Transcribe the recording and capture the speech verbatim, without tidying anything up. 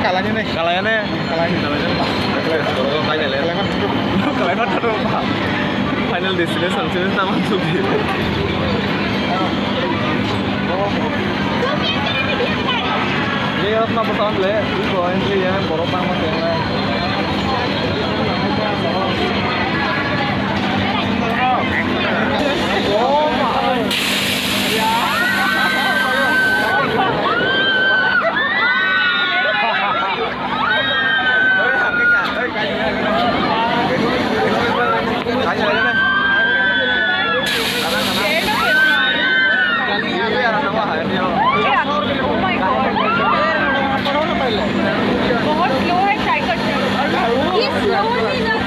Kalanya ne. Kalanya ne. Kalanya. Kalanya. Kalanya. Kalanya. Final destination sini sama sugi. Ini apa pesan le? Ini bawa entry ya, borok tangma tengah. बहुत स्लो है साइकिल। ये स्लो नहीं ना।